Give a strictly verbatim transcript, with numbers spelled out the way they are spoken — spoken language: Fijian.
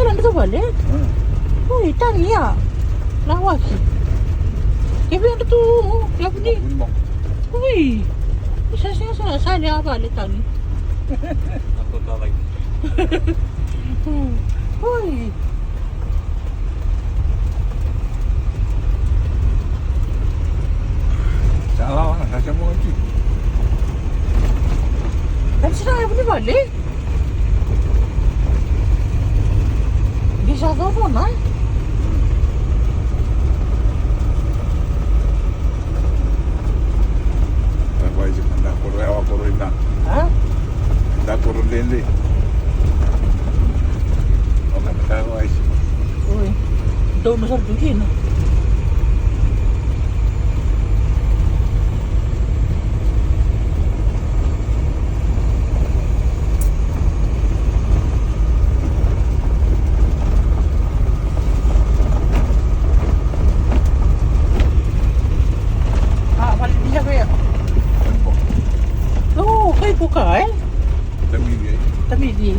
Anda tu vale? Oi, tani ya. Lawaki. Ke vei anda tu, ke vuni. Oi. Sa, sa, sa, sa le a vale tani. Oi. Sa lawa, sa sa mo ti. Kan sira e vuni vale. Di sa dua vona. Vai, vai, da koro, ewa koro ina. Ha? Da koro lele. Oka na ka vai. Oi. Dou na sara tu kina. A, vale ni ya vea. O, kai buka, e? Tamidi, e? Tamidi.